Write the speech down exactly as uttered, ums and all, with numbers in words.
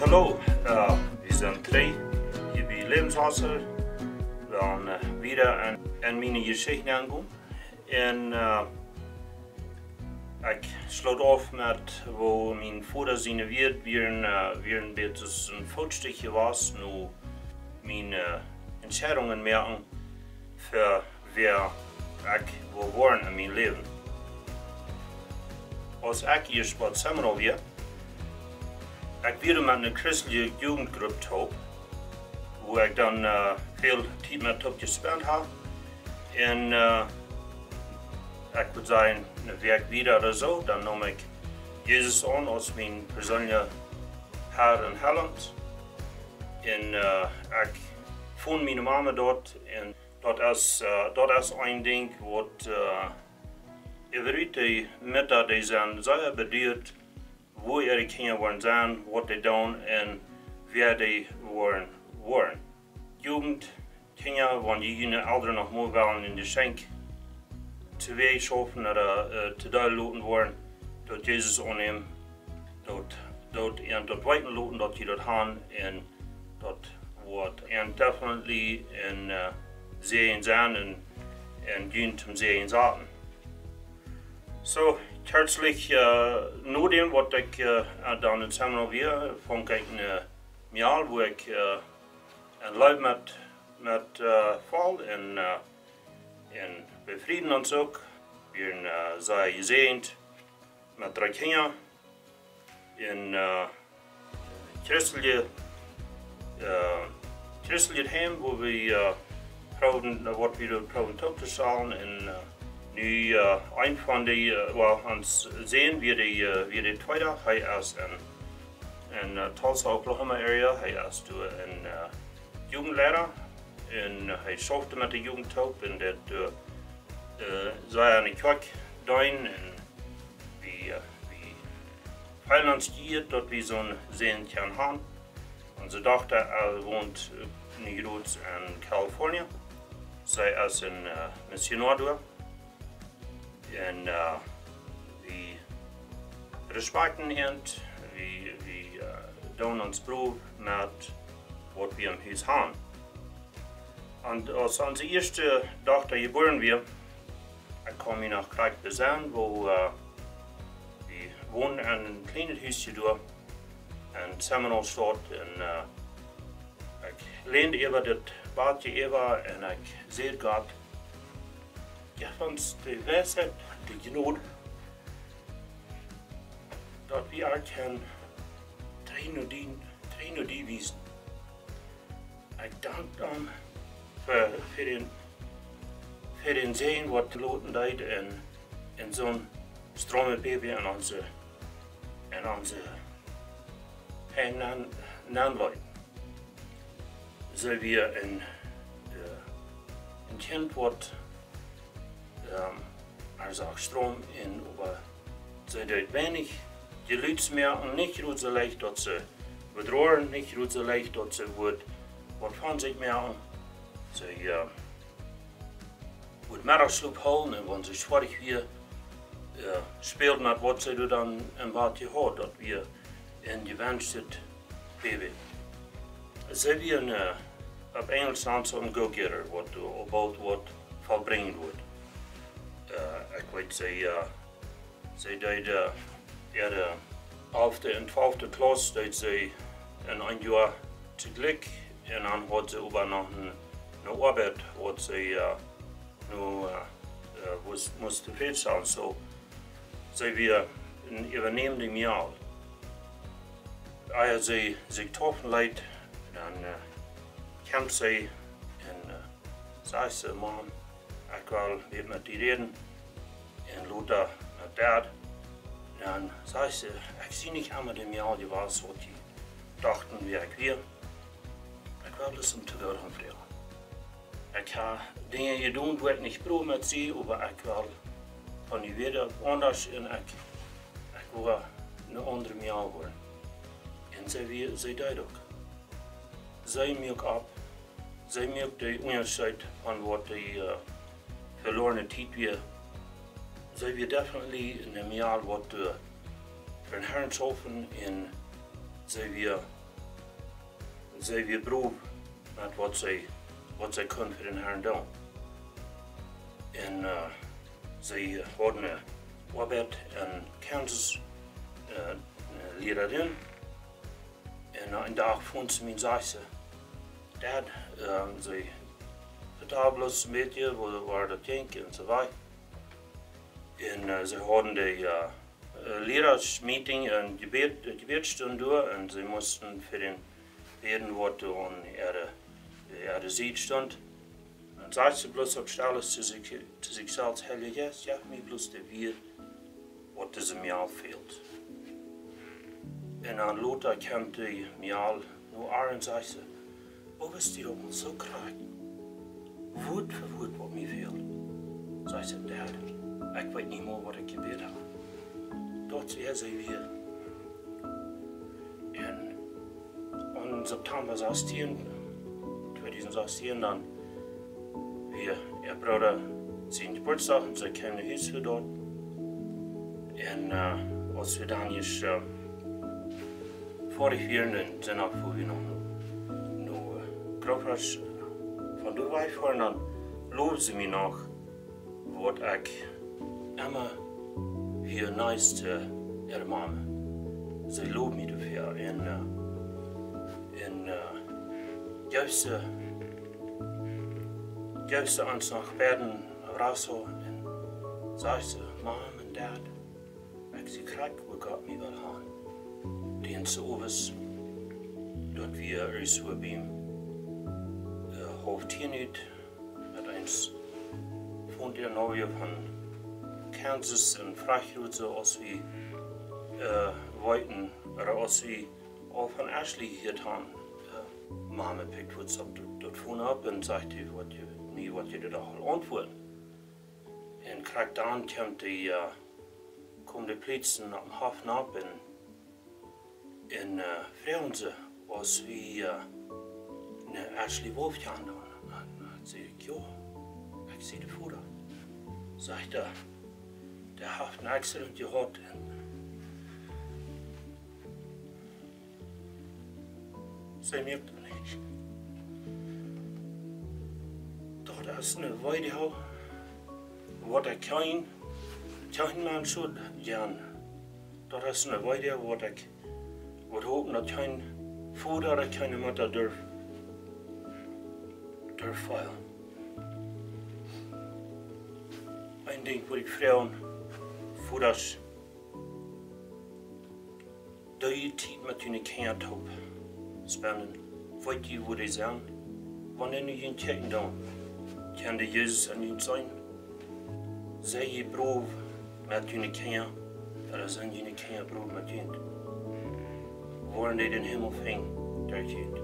Hallo, äh, wie sent trigj hia bie Läwenswota. Dan, äh, wada en, en miene Jeschicht aungonen. Un, äh, ekj schloot auf met woo mien Voda siene Wieed wieren, äh, wieren een bät aus een Footstich jewast, no miene, äh, Entscheidungen moaken fa wäa ekj wull woaren en mien Läwen. Aus ekj ieescht bie Seminal wia, ekj wia met eene christelje Jugendgrupp toop, wua ekj dan, äh, väl Tiet met toop jespent hab. Un, äh, ekj wudd sajen, eene Wäakj wieda ooda soo, dan neem ekj Jesus aun aus mien perseenlicha Herr un Heilaunt. Un, äh, ekj funk miene Mame doa un daut es, äh, daut es een Dinkj waut, äh, äwaraul de Mutta, dee sent sea beduat, woo äare Kjinja woaren sennen, waut dee doonen un wäa dee woaren woaren. Jugent, Kjinja, wan jie june Elren noch mol wellen een Jeschenkj to wäa schaufen ooda, äh, to deel loten woaren, daut Jesus aunnämen, daut, daut an daut weeten loten, daut jie daut haben un daut woat an definitely een, äh, Säajen sennen un, un junt toom Säajen sennen. Soo, kjartlich, äh, no däm waut ekj, äh, dan en Seminal wia, funk ekj eene Mejal, wua ekj, äh, en Leew met, met, äh, foll un, äh, un befrieden ons uk. Wieren, äh, sea jesäajent met dree Kjinja. Un, äh, christelje, äh, christeljet Heim, wua wie, äh, proowen, äh, waut wie doa proowen toop to stalen. Un, äh, nu, äh, een von dee, äh, well, ons Sän wia dee, äh, wia dee tweede, hee es en, en, äh, Tulsa, Oklahoma area, hee es doa en, äh, Jugendleida. Un, äh, hee schauft met de Jugent toop un daut, äh, äh, soo aun de Kjoakj deenen un wie, äh, wie feelen ons jeieet, daut wie soon Sän kjennen haben. Onse Dochta, äh, wont, äh, nu jrod en California. See es een, äh, Missionoa doa. Un, äh, wie respecten an, wie, wie, äh, doonen ons Prow met waut wie em Hus haben. Un aus onse ieeschte Dochta jebuaren wia, ekj kaun mie noch krakjt besennen, woo, äh, wie wonden en een kjlienet Hus doa en Seminal Staut un, äh, ekj länd äwa daut Bad äwa un ekj säd: Gott, jeff ons de Weisheit, de Jnod, daut wie erkjanen, trigj no die, trigj no die wiesen. Ekj dank am fa, fa dän, fa dän Sän waut loten deed en, en soon stroomet Baby en onse, en onse Heim nenn, nennleeten. See wia een, äh, een Kjint waut, ähm, ar sach Stroom en, oba see deed weinich Jeluts moaken, nich jrod soo leicht daut see wudd roaren, nich jrod soo leicht daut see wudd waut von sikj moaken. See, äh, wudd Meddachschlop hoolen un wan see schwoa wia, äh, späld met waut see doa dan em Bad haud, daut wia een jewenschtet Baby. See wia een, äh, opp Enjlisch sajen see een go-getter, waut, äh, opp boolt waut vollbrinjen wudd. Äh, ekj weet, see, äh, see deed, äh, äare, äh, alfte un twalfte Klauss deed see en een Joa toojlikj un dan haud see oba noch eene, eene Oabeit, waut see, äh, nu, äh, äh, must, must tofräd stalen. Soo, see wia een äwanämende Mejal. Ea see sikj taufen leet, dan, äh, kjeem see un, äh, säd see: Mam, ekj well waut met die räden. Un lota met daut, dan säd see: Ekj sie nich emma de Mejal jewast waut jie dochten wäa ekj wia. Ekj well daut om Vejewen froagen. Ekj hab Dinja jedonen, wua ekj nich prow met sie, oba ekj well von die wada aundasch un ekj, ekj well eene aundre Mejal woaren. Un see wia, see deed uk. See muak opp, see muak dän Unjascheet von waut dee, äh, velorne Tiet wia. See wia definitely eene Mejal waut, äh, fa dän Herrn schaufen un see wia See wia brow met waut see, waut see kunn fa dän Harn doonen. Un, äh, see haud eene Oabeit en Kansas, äh, eene Lierarin. Un, äh, een Dach funk see mie un säd see: "Dad," ähm, see vetald bloos een bät, woo, woo daut jinkj un soo wieda. Un, äh, see hauden de, äh, äh, Lierasch-Meeting un Jebäd, äh, Jebädstund doa un see musten fa dän bäden, waut doa aun äare, äare Sied stunt. Un säd see bloos opp Stell to sikj, to sikj selfst: "Heilja Jeist, jeff mie bloos de Wieed, waut dise Mejal fält." Un dan lota kjemt de Mejal no äa un säd see: "Woo best du daut mol soo krakjt? Wuat fa Wuat waut mie fält." Säd see: "Dad, ekj weet nich mol waut ekj jebäd hab." Daut säd see wada. Un aun September sastieen, tweedusent sastieen, dan wia äa Brooda sien Jeburtsdach un see kjeem no Hus fa daut. Un, äh, aus wie dan ieescht, äh, foadich wieren un dan uk, wua wie no, no, äh, Grootwasch, äh, von doa wajch foaren, dan lowd see mie noch, waut ekj emma hia neist, äh, äare Mame. See lowd mie doafäa un, äh, un, äh, jeef see, jeef see ons noch bäden, abrazo, un säd see: "Mom un Dad, ekj sie krakjt wua Gott mie well han." Dän Owent, daut wia ieescht wua biem, äh, haulf tieen ut, met eent funk äa Noje von Kansas un fruach soo aus wie, äh, weeten, ooda aus wie aul von Ashley jehieet hauden, äh, Mame pikjt fuaz opp daut, daut Phone opp un sajcht: "Waut, jie, nä, waut jie doa aul auntwuaden." Un krakjt dan kjemt de, äh, kjeemen de Polizisten opp dän Hoff nopp un, un, äh, fruagen see, aus wie, äh, no Ashley Wolf gonen doonen. Un, äh, säd ekj: "Jo, ekj sie de Voda." Sajcht see: "Dee haft een Accident jehaut un see moakt daut nich." Daut es eene Weedoag, waut ekj kjeen, kjeen Mensch woat jennen. Daut es eene Weedoag, waut ekj, waut ekj hop, daut kjeen Voda ooda kjeene Mutta derf, derf feelen. Een Dinkj wudd ekj froagen: Vodasch, doo jie Tiet met june Kjinja toop spenden? Weet jie, wua dee sent? Wan dee no junt kjikjen doonen, kjennen dee Jesus en junt seenen? Sie jie brow met june Kjinja, ooda sent june Kjinja brow met junt? Woaren dee dän Himmel finjen derch junt?